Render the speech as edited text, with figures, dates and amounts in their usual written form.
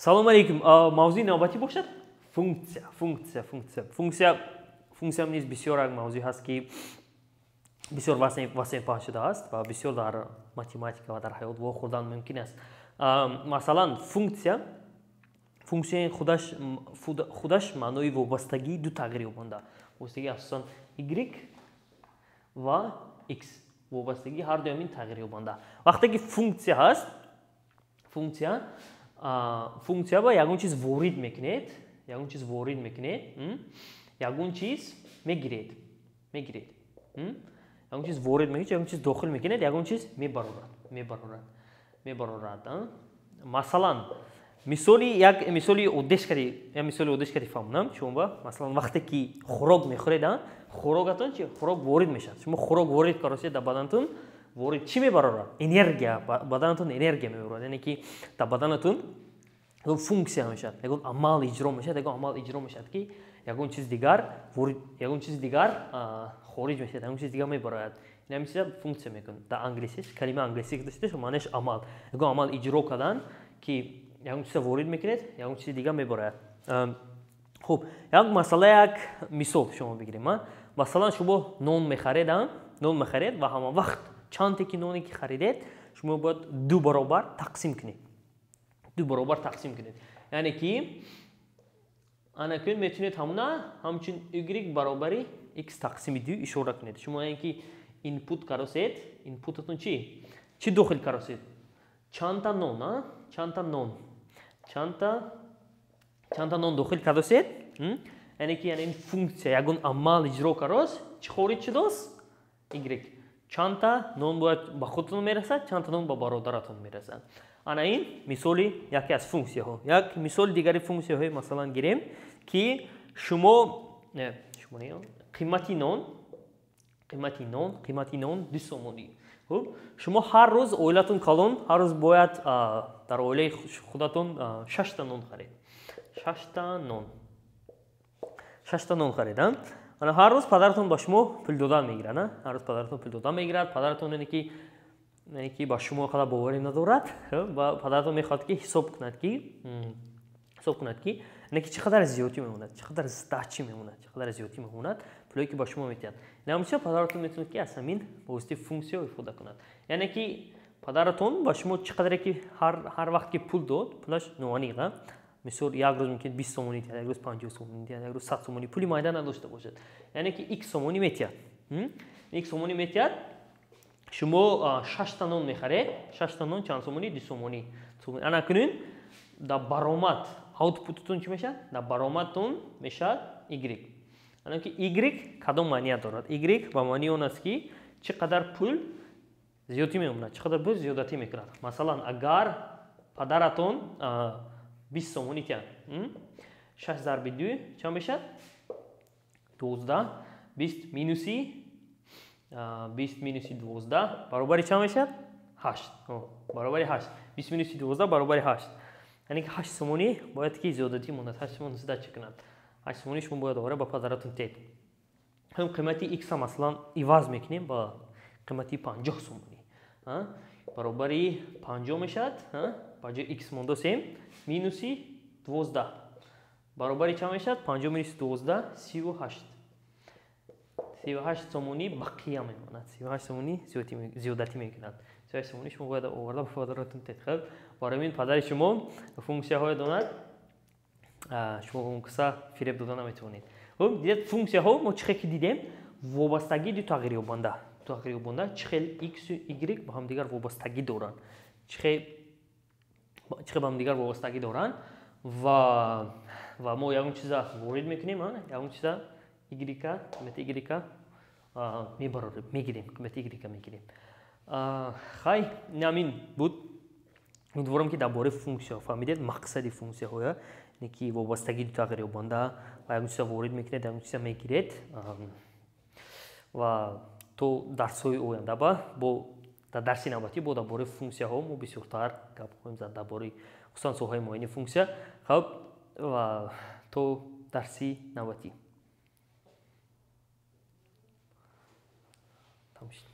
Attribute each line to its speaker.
Speaker 1: Салом алейкум. Мавзӯи навбатӣ бошад функсия, функсия, функсия. Функсия, функсия низ бисёр як мавзӯе ҳаст, ки бисёр васеъ паҳн шудааст ва бисёр дар математика ва дар ҳаёт вохӯрдан мумкин аст. Масалан, функсия, функсияи худаш маънои вобастагии ду тағйирёбанда. Вобастагии асосан y ва x. Вобастагии ҳар дуям ин тағйирёбанда. Вақте ки функсия ҳаст, функсия, функсия ба ягон чиз ворид мекунед, ягон чиз ворид мекунед, ягон чиз мегиред, мегиред. Ягон чиз ворид мекунед, ягон чиз дохил мекунед, ягон чиз мебарорад, мебарорад, мебарорад. Масалан, мисоли як мисоли оддиш кади, як мисоли оддиш кади фаҳмонам шумо ба. Масалан, вақте ки хӯрок мехӯред, хӯрокатон чи? Хӯрок ворид мешавад. Шумо хӯрок ворид каросед дар баданатон, ворид чӣ мебарорад? Энергия, баданатон энергия мебарорад. Яъне ки дар баданатон ягон функсия мешавад, ягон амал иҷро мешавад, ягон амал иҷро мешавад, ки ягон чиз дигар ворид, ягон чиз дигар хориҷ мешавад, ягон чиз дигар мебарояд. Ин ҳамин чиза функсия мекунад. Дар англисиш калима англисӣ гузошташ, маънаш амал. Ягон амал иҷро кардан, ки ягон чиза ворид мекунед, ягон чизи дигар мебарояд. Хуб, як масъала, як мисол шумо бигирем. Масалан, шумо нон мехаред, нон мехаред ва ҳама вақт чанте ки ноне ки харидед, шумо бояд ду баробар тақсим кунед. Ду баробар тақсим кунед. Яъне ки ана кун метавонед ҳамуна ҳамчун y баробари x тақсими ду ишора кунед. Шумо яъне ки input каросед, inputатон чӣ? Чӣ дохил каросед? Чандта нон, чандта нон, чандта нон дохил кардосед? Яъне ки ин функсия ягон амал иҷро карос, чӣ хориҷ шудост? Y. Чандта нон бояд ба худатон мерасад, чандта нон ба бародаратон мерасад. Ана ин мисоли яке аз функсияҳо. Як мисоли дигари функсияҳои масалан гирем, ки шумо шумо қимати нон, қимати нон, қимати нон 2 сомонӣ. Хуб, шумо ҳар рӯз оилатон калон, ҳар рӯз бояд дар оилаи худатон 6та нон харед. 6та нон. 6та нон харед, ана ҳар рӯз падаратон ба шумо пул додан мегирад, ҳар рӯз падаратон пул додан мегирад. Падаратон яъне ки ба шумо қадар боварӣ надорад ва падаратон мехоҳад ки ҳисоб кунад, ки ҳисоб кунад, ки яъне ки чӣ қадар зиёдӣ мемонад, чӣ қадар сдачи мемонад, чӣ қадар зиёдӣ мемонад пулое ки ба шумо метиҳад. Ин падаратон метавонад ки аз ҳамин ба воситаи функсия ифода кунад. Яъне ки падаратон ба шумо чӣ қадаре ки ҳар вақт ки пул дод, пулаш ноаниқ, мисол як рӯз мумкин 20 сомонӣ диҳад, як рӯз 50 сомонӣ диҳад, як рӯз 100 сомонӣ, пули майда надошта бошад. Яъне ки x сомонӣ метиҳад. X сомонӣ метиҳад. Шумо 6та нон мехаред, 6та нон чанд сомонӣ? 2 сомонӣ. Ана кунин дар баромад output-тон чӣ мешавад? Дар баромадтон мешавад y. Ана ки y кадом маъния дорад? Y ба маънии он аст, ки чӣ қадар пул зиёдатӣ мемонад, чӣ қадар пул зиёдатӣ мекунад. Масалан, агар падаратон 20 сомонӣ тиҳад, 6 зарби 2 чанд мешавад? 12. 20 минуси 20 минуси 12 баробари чанд мешавад? 8. Баробари 8. 20 минуси 12 баробари 8. Яъне ки 8 сомонӣ бояд ки зиёдатӣ монад, 8 сомонӣ сдача кунад. 8 сомонӣ шумо бояд овара ба падаратон тед. Ҳам қимати x масалан иваз мекунем ба қимати 50 сомонӣ. Баробари 50 мешавад, ба ҷои x мондосем минуси 12. Баробари чанд мешавад? 50 минуси 12 38. 38 сомонӣ бақия мемонад. 38 сомонӣ зиёдатӣ мекунад. 38 сомонӣ шумо бояд оварда ба падаратон тед. Хуб, барои ин падари шумо функсияҳое донад, шумо он киса фиреб дода наметавонед. Хуб, дидед функсияҳо мо чӣ хел ки дидем, вобастагии ду тағйирёбанда. Ду тағйирёбанда чӣ хел x ва y ба ҳамдигар вобастагӣ доранд. Чӣ хел ба ҳамдигар вобастагӣ доранд ва мо ягон чиза ворид мекунем, ягон чиза y, қимати y мебарорем, мегирем, қимати y мегирем. Хай, ҳамин буд. Умедворам ки дар бораи функсияҳо фаҳмидед, мақсади функсияҳоя, яъне ки вобастагии ду тағйирёбанда ва ягон чиза ворид мекунед, ягон чиза мегиред. Ва то дарсҳои оянда бо дар дарси навбатӣ бо дар бораи функсияҳо мо бисёртар гап хоҳем зад, дар бораи хусусан соҳаи муайяни функсия. Хуб, ва то дарси навбатӣ. Тамом шуд.